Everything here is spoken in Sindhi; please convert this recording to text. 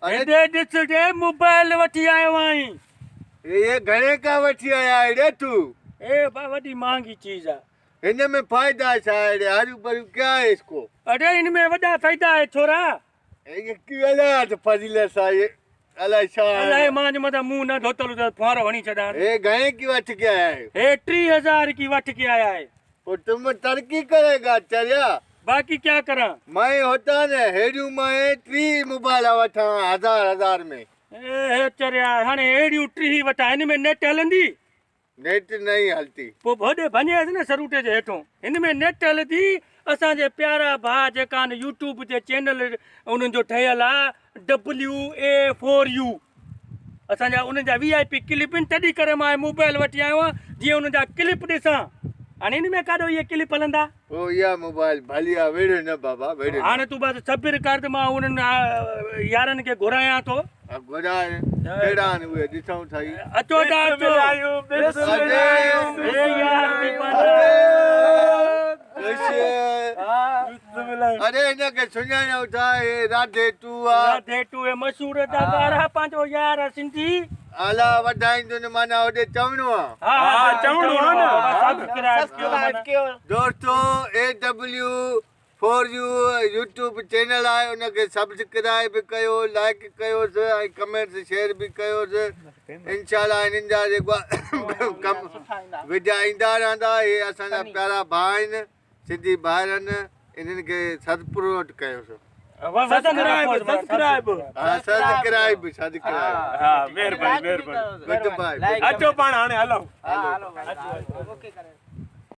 هيڏي ڏس ڙي موبائل وٺي آيو آهين. هي گهڻي ڪا وٺي آيا آهين ڙي تون. اي با وڏي مهانگي چيز آ. هن ۾ فائدا ڇا آهي ڙي هرو ڀرو ڪيا هي اسڪو. اڙي هن ۾ وڏا فائدا آهي ڇورا. هي الاء ته فضيلت سان هي الاء ڇا آهي. الاء مان جو متان منهن نه ڌوتل هجي ته ڦوهارو هڻي ڇڏان. هي گهڻي ڪي وٺ ڪي آيا آهي. هي 3000 ڪي وٺ ڪي آيا آهي. پوء تم ترقي ڪريگا چريا. باقي ڪيا ڪران. مين هوتا نه هيڙيون مين 30 موبائل وٺان هزار هزار ۾. اي هي چريا هاڻي هيڙيون 30 وٺان هن ۾ نيٽ هلندي. نيٽ نهين هلتي. پوء هوڏي ڀڃيس نه سروٽي جي هيٺون. هن ۾ نيٽ هلندي. اسان جي پيارا ڀاء جيڪا آهن يوٽيوب تي چينل انهن جو ٺهيل آ ڊبليو اي فور يو اسان جا انهن جا وي آء پي ڪلپ آهن تڏهن ڪري مان هي موبائل وٺي آيو آهيان جيئن انهن جا ڪلپ ڏسان. هاڻي هن ۾ ڪاڏو اهي ڪلپ هلندا. پوء اها موبائل ڀلي آ وڙهه نه بابا وڙهه نه. هاڻي تون بس صبر ڪر ته مان انهن يارن کي گهرايان ٿو. ها گهراء ڪهڙا آهن اهي ڏسون ٿا هي. اچو ته اچو. اي يار به پنهنجا. اڙي هن کي سڃاڻيو ٿا هي راڌي ٽو آ. راڌي ٽو هي مشهور اداڪار آ پنهنجو يار آ سنڌي. الا وڌائيندو نه معنيٰ هوڏي چوڻو آ. ها ها چوڻو آ نه سبسڪرائب ڪيو. دوستو A W for you YouTube channel آهي ان کي سبسڪرائب ڪيو لائڪ ڪيوس ۽ ڪمينٽس شيئر به ڪيوس انشاء الله هنن جا جيڪو ڪم وڊيا ايندا رهندا هي اسان جا پيارا ڀاء آهن سنڌي ڀائر آهن انهن کي سبپروٽ ڪيوس سبسڪرائب سبسڪرائب ها سبسڪرائب سبسڪرائب ها مهرباني مهرباني گڊ باء اچو پاڻ هاڻي هلون هلو.